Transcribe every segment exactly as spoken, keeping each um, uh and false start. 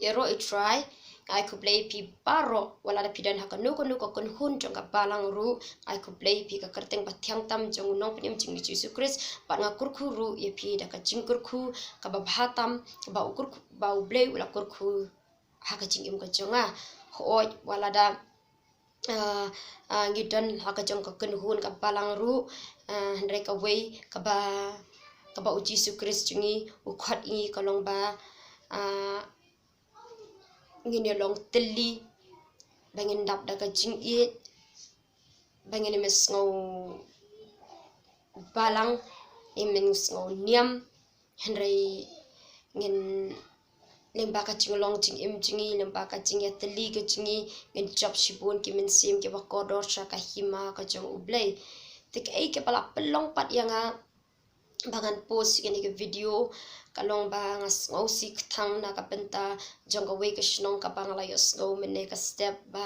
ïaroh ïa U Trai. Nga ai khublei ïa phi baroh, wat la da phi don ha kano kano ka kynhun jong ka balang ruh, nga ai khublei ïa phi ka kyrteng bathiang tam jong u Nongpynim jong ngi Jisu Khrist, bad nga kyrkhu ruh ïa phi da ka jingkyrkhu kaba bha tam, ba u kyrkhu, ba U Blei u la kyrkhu ha ka jingim ka jong nga. Hooid, wat la da, ah, ah, ngi don ha ka jong ka kynhun ka balang ruh, ah, hynrei kawei kaba, kaba u Jisu Khrist jong ngi u khot ïa ngi ka long ba, ah, ngin ïa long tylli, ba ngin dap da ka jingïeit, ba ngin ym sngew balang, ngin ym sngew niam, hynrei ngin, lyngba ka jinglong jingim jong ngi, lyngba ka jingïatylli ka jong ngi, ngin jop shibun ki mynsiem kiba kordor sha ka hima ka jong U Blei. Te kaei kaba la pynlong pat ïa nga ba ngan post ïa kane ka video, ka long ba nga sngewsih kthang na ka bynta jong kawei ka shnong kaba nga la ïohsngew mynne ka step, ba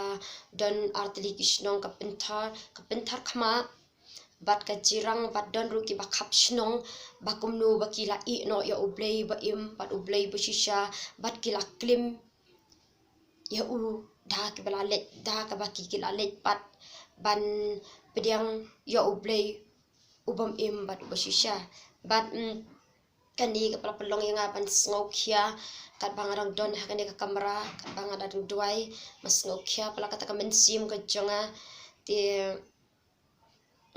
don artylli ki shnong ka Pynthar, ka Pynthar Khmat bad ka Jirang, bad don ruh kiba khap shnong, ba kumno ba ki la ïeh noh ïa U Blei ba im bad U Blei ba shisha, bad ki la klim ïa u da kiba la leit, da kaba ki, ki la leit pat ban pdiang ïa U Blei u bym im bad u ba shisha. Bad, mm, kane kaba la pynlong ïa nga ban sngewkhia katba nga dang don ha kane ka kamra, katba nga dang duwai, nga sngewkhia palat kata ka mynsiem ka jong nga. Te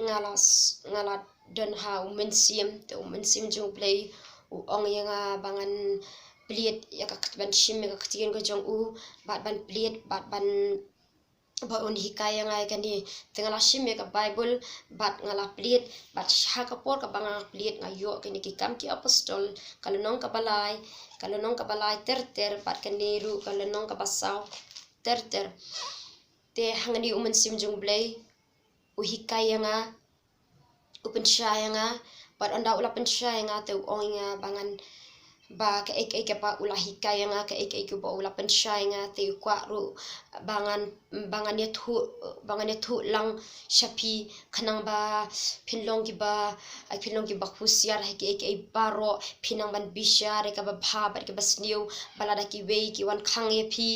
nga la s-, nga la don ha u mynsiem, te u Mynsiem jong U Blei u ong ïa nga ba ngan plie ïa ka kt-, ban shim ïa ka ktien ka jong u, bad ban plie, bad ban, ba un hikai ïa nga ïa kane. Te nga la shim ïa ka Baibl, bad nga la plie, bad ha ka por kaba nga plie nga ïoh kine ki Kam ki Apostol, ka lynnong kaba lai, ka lynnong kaba lai ter ter, bad kane ruh ka lynnong kaba saw ter ter. Te hangne u Mynsiem jong U Blei u hikai ïa nga, u pynshai ïa nga, bad ynda u la pynshai ïa nga te u ong ïa nga ba ngan, ba kaei kaei kaba u la hikai ïa nga, kaei kaei kaba u la pynshai ïa nga, te u kwah ruh ba ngan, ba ngan ïathuh, ba ngan ïathuh lang sha phi, khnang ba phin long kiba, ai, phin long kiba husiar ha kiei kiei baroh, phin nang ban bishar ïa kaba bha bad kaba sniew, ba lada kiwei ki wan khang ïa phi,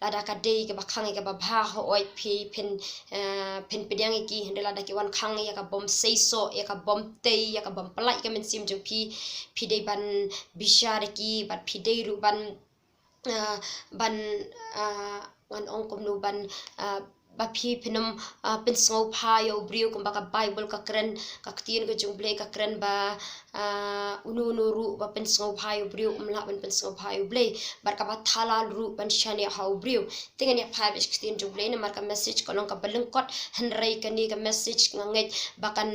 lada ka dei kaba khang ïa kaba bha, hooid phi phin, eh, phin pdiang ïa ki, hynrei lada ki wan khang ïa ka bym seisoh, ïa ka bym tei, ïa ka bym pynlait ka mynsiem jong phi, phi dei ban bishar ïa ki, bad phi dei ruh ban, ah, ban, ah, ngan ong kumno, ban, ah, ba phi phin ym, ah, pynsngewbha ïa u briew, kumba ka Baibl ka kren, ka ktien ka jong U Blei ka kren ba, ah, uno uno ruh ba pynsngewbha ïa u briew um lah ban pynsngewbha ïa U Blei, bad kaba thala ruh ban shaniah ha u briew. Te ngan ïa phai beit sha ka ktien jong U Blei, namar ka message ka long kaba lyngkot, hynrei kane ka message nga ngeit ba kan,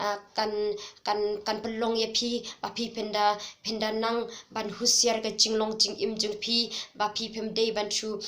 ah, kan, kan, kan pynlong ïa phi, ba phi phin da, phin da nang ban husiar ka jinglong jingim jong phi, ba phi phim dei ban shu,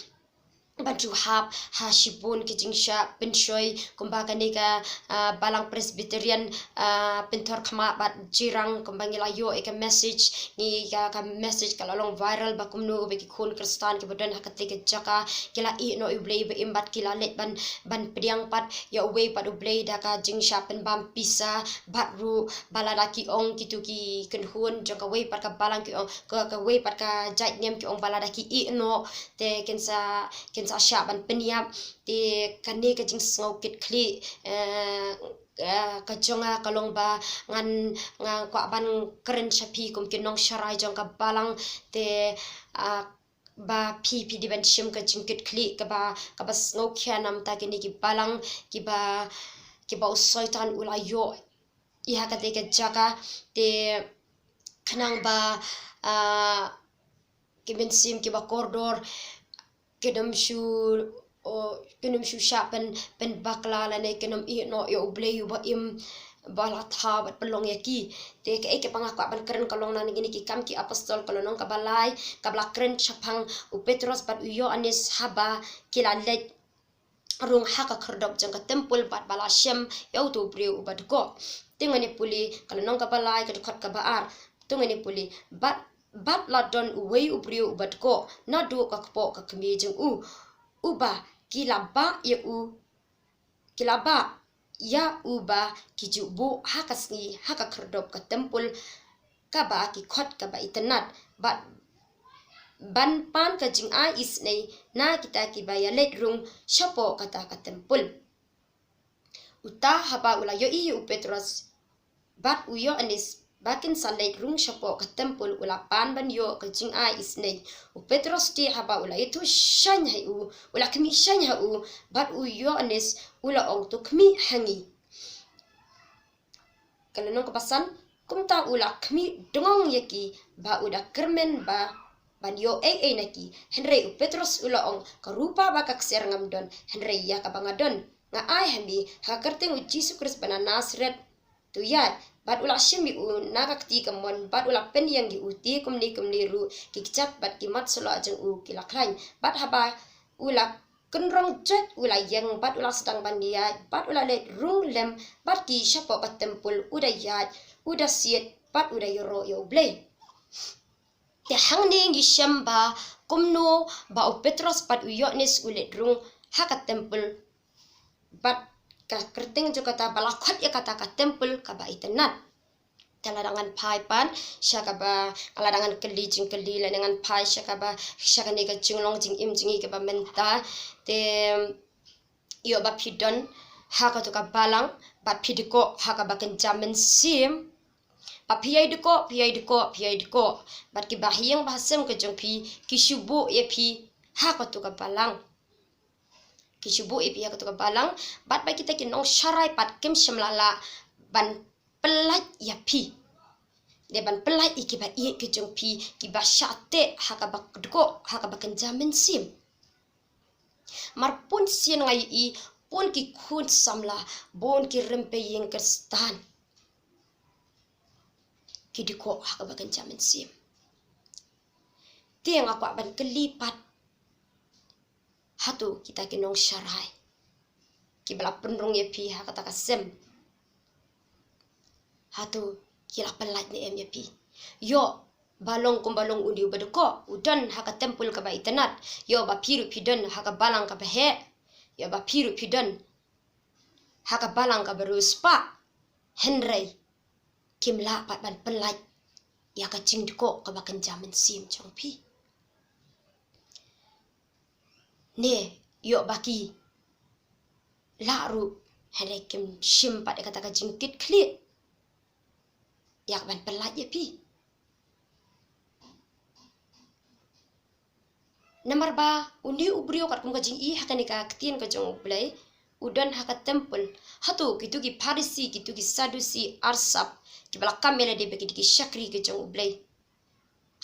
ban shu hap ha shibun ki jingshah pynshoi, kumba kane ka, ah, Balang Presbyterian, ah, Pynthor Khmat bad Jirang, kumba ngi la ïoh ïa ka message, ngi ka, ka message ka la long viral, ba kumno ba ki khun Khristan kiba don ha katei ka jaka ki la ïeh noh ïa U Blei ba im, bad ki la leit ban, ban pdiang pat ïa uwei pat U Blei da ka jingshah pynbam pisa, bad ruh ba lada ki ong, kito ki kynhun jong kawei pat ka balang ki ong, ka, kawei pat ka jait niam ki ong ba lada ki ïeh noh te kin sa, kin sa shah ban pynïap. Te kane ka jingsngew kitkhlieh, eh, eh, ka jong nga ka long ba ngan, nga kwah ban kren sha phi kum ki nongsharai jong ka balang, te, ah, ba phi, phi dei ban shim ka jingkitkhlieh kaba, kaba sngewkhia namar kine ki balang kiba, kiba u Soitan u la ïoh ïa ha katei ka jaka, te khnang ba, ah, ki mynsiem kiba kordor kin ym shu, o, kin ym shu shah pyn, pynbakla lane kin ym ïeh noh ïa U Blei uba im, ba la thaw bad pynlong ïa ki. Te kaei kaba nga kwah ban kren ka long na kine ki Kam ki Apostol ka lynnong kaba lai, kaba la kren shaphang u Petros bad u Ïoannis haba ki la leit rung ha ka khyrdop jong ka templ bad ba la shem ïa uto u briew uba dkoh. Te ngan ïa pule ka lynnong kaba lai ka dkhot kaba ar. Te ngan ïa pule, bad, bad la don uwei u briew uba dkoh naduh ka kpoh ka kmie jong u, uba ki la bah ïa u, ki la bah ïa u ba ki ju buh ha ka sngi ha ka khyrdop ka templ, kaba ki khot kaba itynnad, bad, ban pan ka jingai isynei na kita kiba ïaleit rung shapoh kata ka templ. Uta haba u la ïohi ïa u Petros bad u Ïoannis ba kin sa leit rung shapoh ka templ, u la pan ban ïoh ka jingai isynei. U Petros te haba u la ïathuh shaiñ ha u, u la khmih shaiñ ha u, bad u Ïoannis u la ong, to khmih ha ngi. Ka lynnong kaba san, kumta u la khmih dngong ïa ki ba u da kyrmen ba ban ïoh ei ei na ki. Hynrei u Petros u la ong, ka rupa bad ka ksiar ngam don, hynrei ïa kaba nga don nga ai ha me. Ha ka kyrteng u Jisu Khrist ba na Nasaret, to ïaid. Bad u la shim ïa u na ka kti kamon, bad u la pynïeng ïa u. Te kumne kumne ruh ki kjat bad ki mat sylloh jong u ki la khlaiñ. Bad haba u la kynrong joit u la ïeng, bad u la sdang ban ïaid, bad u la leit rung lem bad ki shapoh ka templ, u da ïaid, u da siat, bad u da ïaroh ïa U Blei. Te hangne ngi shem ba kumno ba u Petros bad u Ïoannis u leit rung ha ka templ, bad ka kyrteng jong kata ba la khot ïa kata ka templ kaba itynnad. Te lada ngan phai pat sha kaba, lada ngan kylli jingkylli, lada ngan phai sha kaba, sha kane ka jinglong jingim jong ngi kaba mynta. Te ïoh ba phi don ha kato ka balang bad phi dkoh ha kaba kynja mynsiem. Ba phi ïai dkoh, phi ïai dkoh, phi ïai dkoh. Bad kiba ha ïing ba ha sem ka jong phi ki shu buh ïa phi ha kato ka balang. Ki shu buh ïa phi ha kato ka balang. Bad ba kita ki nongsharai pat kim shym la lah ban pyllait ïa phi, ne ban pyllait ïa kiba ïeit ki jong phi kiba shah teh ha kaba dkoh ha kaba kynja mynsiem. Mar bun sien nga ïohi bun ki khun samla, bun ki rympei ïing Khristan ki dkoh ha kaba kynja mynsiem. Te nga kwah ban kylli pat, hato kita ki nongsharai kiba la pynrung ïa phi ha kata ka sem, hato ki la pyllait ne em ïa phi? Ïoh ba long kumba long une uba dkoh, u don ha ka templ kaba itynnad. Ïoh ba phi ruh phi don ha ka balang kaba heh. Ïoh ba phi ruh phi don ha ka balang kaba riewspah. Hynrei kim lah pat ban pyllait ïa ka jingdkoh kaba kynja mynsiem jong phi. Ne ïoh ba ki lah ruh, hynrei kim shim pat ïa kata ka jingkitkhlieh ïa ka ban pyllait ïa phi. Namar ba une u briew, katkum ka jingïohi ha kane ka ktien ka jong U Blei, u don ha ka templ. Hato kito ki Pharisi, kito ki Sadusi arsap, kiba la kam ïa lade ba ki dei ki shakri ka jong U Blei,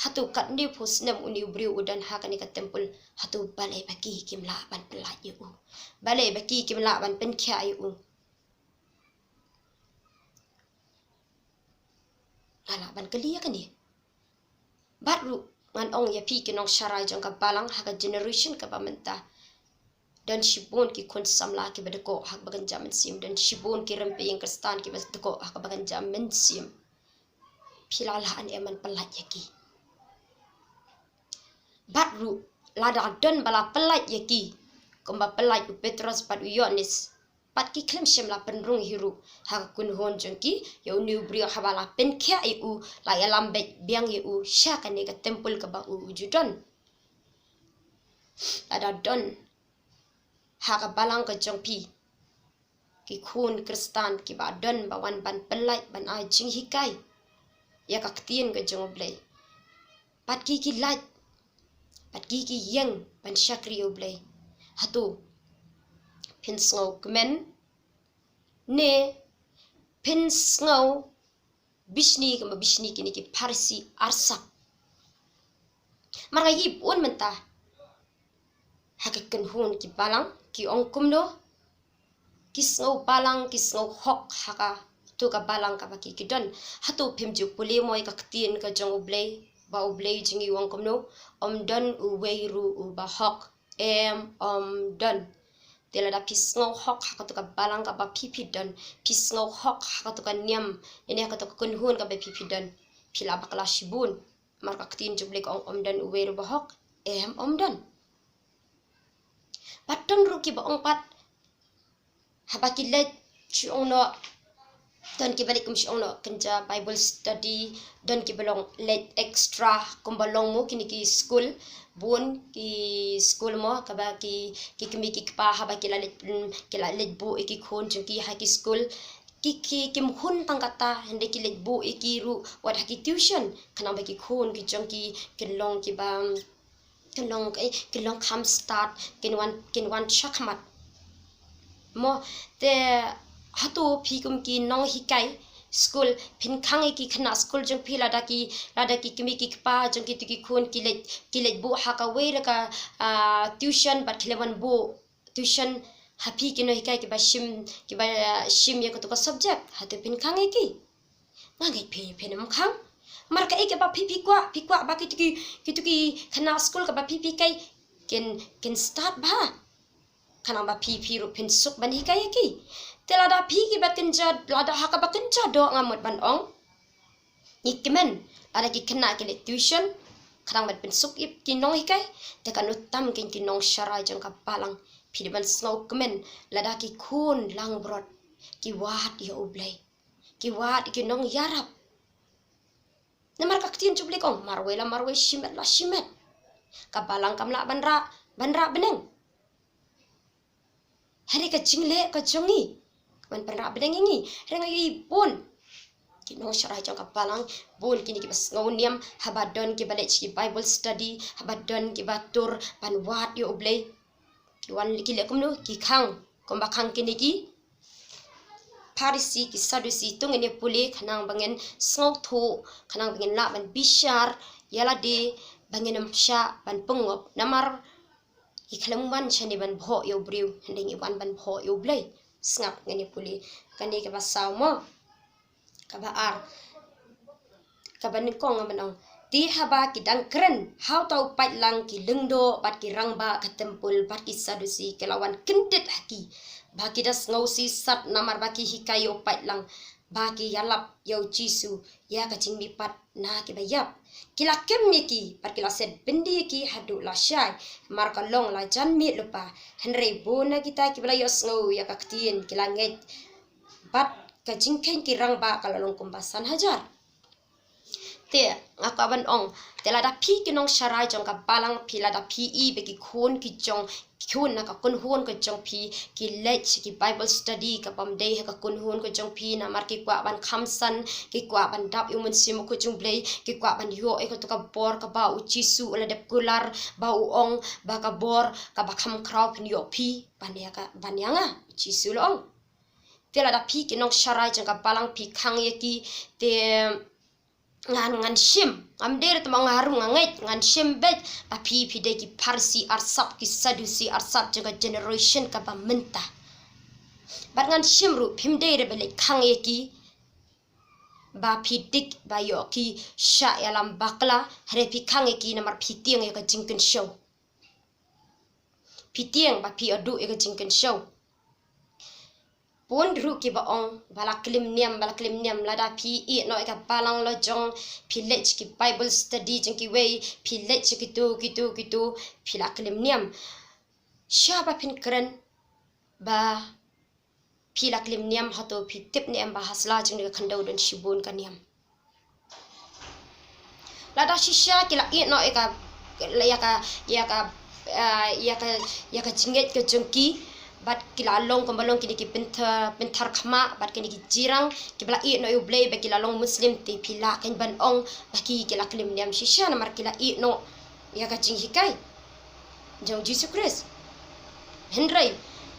hato katne phew snem une u briew u don ha kane ka templ, hato balei ba ki kim lah ban pyllait ïa u? Balei ba ki kim lah ban pynkhiah ïa u? Nga lah ban kylli ïa kane. Bad ruh ngan ong ïa phi ki nongsharai jong ka balang ha ka generation kaba mynta, don shibun ki khun samla kiba dkoh ha kaba kynja mynsiem, don shibun ki rympei ïing Khristan kiba dkoh ha kaba kynja mynsiem. Phi la lah ne em ban pyllait ïa ki? Bad ruh lada don ba la pyllait ïa ki, kumba pyllait u Petros bad u Ïoannis, bad ki khlem shym la pynrung hi ruh ha ka kynhun jong ki ïa une u briew haba la pynkhiah ïa u, la ïalam beit biang ïa u sha kane ka templ kaba u u ju don. Lada don ha ka balang ka jong phi ki khun Khristan kiba don ba wan ban pyllait, ban ai jinghikai ïa ka ktien ka jong U Blei, bad ki ki lait, bad ki ki ïeng ban shakri U Blei, hato phin sngew kmen ne phin sngew bishni kumba bishni kine ki Pharisi arsap? Mar nga ïohi bun mynta ha ki kynhun ki balang ki ong kumno, ki sngew balang, ki sngew hok ha kato ka balang kaba ki ki don. Hato phim ju pule mo ïa ka ktien ka jong U Blei, ba U Blei jong ngi u ong kumno? Ym don uwei ruh uba hok. Em, ym don. Te lada phi sngew hok ha kato ka balang kaba phi phi don, phi sngew hok ha kato ka niam, ne ha kato ka kynhun kaba phi phi don, phi lah bakla shibun. Mar ka ktien jong U Blei ka ong ym don uwei ruh ba hok. Em, ym don. Bad don ruh kiba ong pat, haba ki leit shu ong noh, Don kiba leit kum shong noh kynja Bible study, don kiba long leit extra kumba long mo kine ki skul, bun ki skul mo kaba ki, ki kmie ki kpa haba ki la leit, mm, ki la leit buh ïa ki khun jong ki ha ki skul, ki, ki, kim hun tang kata, hynrei ki leit buh ïa ki ruh wat ha ki tuition, khnang ba ki khun ki jong ki kin long kiba, kin long, eh, kin long kham stad, kin wan, kin wan shakhmat. Mo, te hato phi kum ki nonghikai skul, phin khang ïa ki khynnah skul jong phi lada ki, lada ki kmie ki kpa jong kito ki khun ki leit, ki leit buh ha kawei re ka, ah, tuition bad ki leit wan buh tuition ha phi ki nonghikai kiba shim, kiba, ah, shim ïa kato ka subject, hato phin khang ïa ki? Nga ngeit phi, phin ym khang. Namar kaei kaba phi, phi kwah, phi kwah ba kito ki, kito ki khynnah skul kaba phi, phi kai kin, kin stad bha. Khnang ba phi, phi ruh phin suk ban hikai ïa ki. Te lada phi kiba kynja, lada ha kaba kynja doh nga mut ban ong, ngi kmen lada ki khynnah ki leit tuition khnang ban pynsuk ïa ki nonghikai, te kano tam kein ki nongsharai jong ka balang. Phi dei ban sngew kmen lada ki khun langbrot ki wad ïa U Blei, ki wad ïa ki nongïarap. Namar ka ktien jong U Blei ka ong, marwei la marwei, shimet la shimet. Ka balang kam lah ban rah, ban rah bneng. Hynrei ka jingleh ka jong ngi, ka ban pynrah bneng ïa ngi. Hynrei ngi bun ki nongsharai jong ka balang, bun kine kiba sngew niam haba don kiba leit sha ki Bible study, haba don kiba tur ban wad ïa U Blei. Ki wan ki leh kumno, ki khang kumba khang kine ki Pharisi, ki Sadusi. To ngin ïa pule khnang ba ngin sngewthuh, khnang ba ngin lah ban bishar ïa lade, ba ngin ym shah ban pynngop. Namar ngi khlem wan shane ban bhoh ïa u briew, hynrei ngi wan ban bhoh ïa U Blei. Sngap, ngin ïa pule kane kaba saw mo. Kaba ar, kaba nyngkong nga ban ong. Te haba ki dang kren ha uta u paidlang, ki lyngdoh bad ki rangbah ka templ bad ki Sadusi ki la wan kyndit ha ki ba ki da sngewsih sat namar ba ki hikai ïa u paidlang, ba ki ïalap ïa U Jisu ïa ka jingmihpat na kiba ïap. Ki la kem ïa ki bad ki la set byndi ïa ki haduh lashai, namar ka long la jan miet lypa. Hynrei bun na kita kiba la ïohsngew ïa ka ktien ki la ngeit, bad ka jingkheiñ ki rangbah ka la long kumba san hajar. Te nga kwah ban ong, te lada phi ki nongsharai jong ka balang, phi lada phi i ba ki khun ki jong, ki khun na ka kynhun ka jong phi ki leit sha ki Bible study, ka bym dei ha ka kynhun ka jong phi, namar ki kwah ban kham san, ki kwah ban dap ïa u Mynsiem Bakhuid jong U Blei, ki kwah ban ïoh ïa kato ka bor kaba U Jisu u la dep kular, ba u ong ba ka bor kaba kham khraw phin ïoh phi ban ïa ka, ban ïa nga, U Jisu u la ong. Te lada phi ki nongsharai jong ka balang phi khang ïa ki, te ngan, ngan shim, ngam dei ruh tang ba nga ruh nga ngeit, ngan shim beit ba phi, phi dei ki Pharisi arsap, ki Sadusi arsap jong ka generation kaba mynta. Bad ngan shim ruh phim dei ruh ba leit khang ïa ki ba phi dik ba ïoh ki shah ïalam bakla, hynrei phi khang ïa ki namar phi tieng ïa ka jingkynshew. Phi tieng ba phi ïoh duh ïa ka jingkynshew. Bun ruh kiba ong ba la klim niam, ba la klim niam. Lada phi ïeh noh ïa ka balang la jong, phi leit sha ki Bible study jong kiwei, phi leit sha kito, kito, kito, phi la klim niam. Sha ba phin kren ba phi la klim niam, hato phi tip ne em ba ha sla jong kane ka khyndew don shibun ka niam? Lada shisha ki la ïeh noh ïa ka, ïa ka, ïa ka, ah, ïa ka, ïa ka jingngeit ka jong ki, bad ki la long kumba long kine ki pynthar, pynthar khmat, bad kine ki jirang, kiba la ïeh noh ïa U Blei, ba ki la long Muslim, te phi lah kein ban ong ba ki, ki la klim niam shisha namar ki la ïeh noh ïa ka jinghikai jong U Jisu Khrist. Hynrei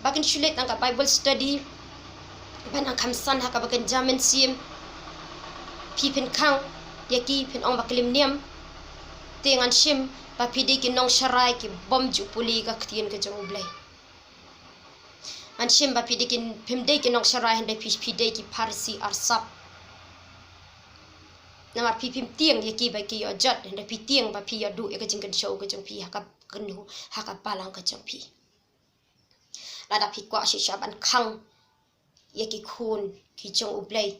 ba kin shu leit na ka Bible study, ba nang kham san ha kaba kynja mynsiem, phi phin khang ïa ki, phin ong ba klim niam. Te ngan shim ba phi dei ki nongsharai ki bym ju pule ka ktien ka jong U Blei. Ngan shim ba phi dei ki, phim dei ki nongsharai, hynrei phi, phi dei ki Pharisi arsap. Namar phi phim tieng ïa ki ba ki ïoh jot, hynrei phi tieng ba phi ïoh duh ïa ka jingkynshew ka jong phi ha ka kynhu, ha ka balang ka jong phi. Lada phi kwah shisha ban khang ïa ki khun ki jong U Blei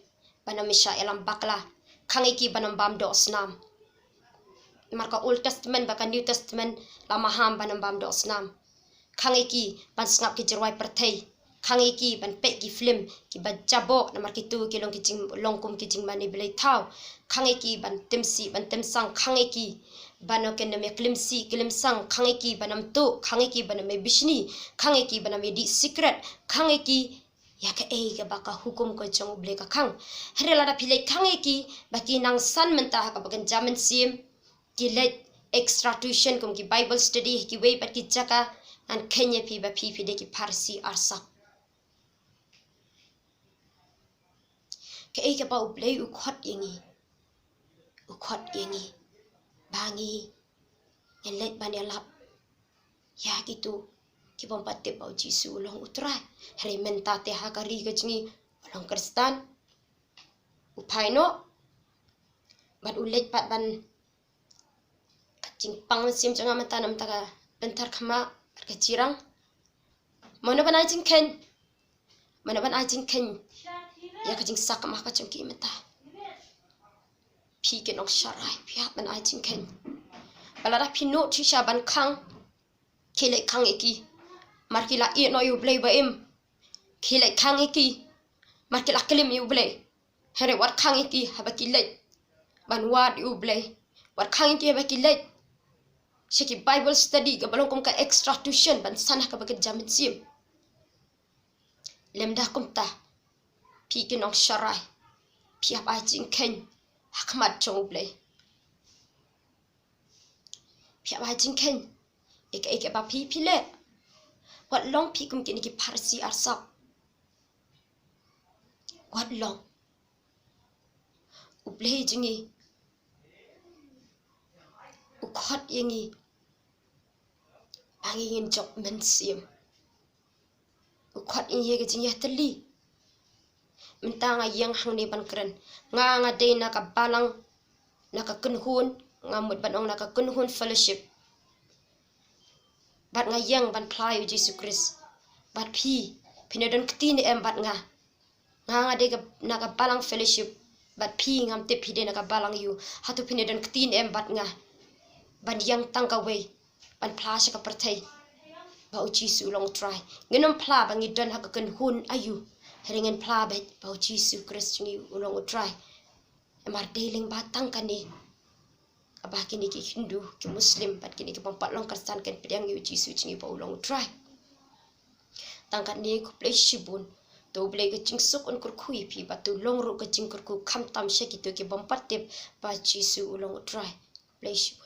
ban ym shah ïalam bakla, khang ïa ki ban ym bam doh snam. Namar ka Old Testament bad ka New Testament la maham ban ym bam doh snam. Khang ïa ki ban sngap ki jingrwai pyrthei. Khang ïa ki ban peit ki film kiba jaboh, namar kito ki long ki jing, long kum ki jingmane blei thaw. Khang ïa ki ban tim sih ban tim sang, khang ïa ki ban, okay, nym ïa klim sih klim sang, khang ïa ki ban nym tuh, khang ïa ki ban nym ïa bishni, khang ïa ki ban nym ïa dih sikret, khang ïa ki ïa kaei kaba ka hukum ka jong U Blei ka khang. Hynrei lada phi leit khang ïa ki ba ki nang san mynta ha kaba kynja mynsiem, ki leit extra tuition kum ki Bible study ha kiwei pat ki jaka, ngan kheiñ ïa phi ba phi phi dei ki pharsi arsap. Kaei kaba U Blei u khot ïa ngi, u khot ïa ngi ba ngi ngin leit ban ïalap ïa kito kibym pat tip ba U Jisu u long U Trai. Hynrei mynta te ha ka ri ka jong ngi, u long Khristan, u phai noh bad u leit pat ban, ka jingpang mynsiem jong nga mynta na bynta ka byntar khmat bad ka jirang. Mano ban ai jingkheiñ? Mano ban ai jingkheiñ ïa ka jingsakma ka jong ki mynta? Phi ki nongsharai, phi hap ban ai jingkheiñ. Ba lada phi nud shisha ban khang, khie leit khang ïa ki. Mar ki la ïeh noh ïa U Blei ba im, khie leit khang ïa ki. Mar ki la klim ïa U Blei. Hynrei wat khang ïa ki haba ki leit ban wad ïa U Blei. Wat khang ïa ki haba ki leit sha ki Bible study kaba long kum ka extra tuition ban san ha kaba kynja mynsiem. Lymda kumta, phi ki nongsharai, phi hap ai jingkheiñ ha khmat jong U Blei. Phi hap ai jingkheiñ ïa kaei kaba phi phi leh. Wat long phi kum kine ki pharsi arsap. Wat long. U Blei jong ngi u khot ïa ngi ba ngi ngin jop mynsiem. U khot ïa ngi ïa ka jingïatylli. Mynta nga ïeng hangne ban kren, nga nga dei na ka balang, na ka kynhun, nga mut ban ong na ka kynhun fellowship. Bad nga ïeng ban phla ïa U Jisu Khrist. Bad phi, phin ïadon kti ne em bad nga? Nga nga dei ka, na ka balang fellowship, bad phi ngam tip phi dei na ka balang aiu. Hato phin ïadon kti ne em bad nga ban ïeng tang kawei ban phla sha ka pyrthei ba U Jisu u long U Trai? Ngin ym phla ba ngi don ha ka kynhun aiu, hynrei ngin phla beit ba U Jisu Khrist jong ngi u long U Trai. Namar dei lyngba tang kane kaba kine ki Hindu, ki Muslim bad kine kibym pat long Khristan kin pdiang ïa U Jisu jong ngi ba u long U Trai. Tang kane, khublei shibun. To U Blei ka jingsuk un kyrkhu ïa phi bad to long ruh ka jingkyrkhu khamtam sha kito kibym pat tip ba U Jisu u long U Trai. Khublei shibun.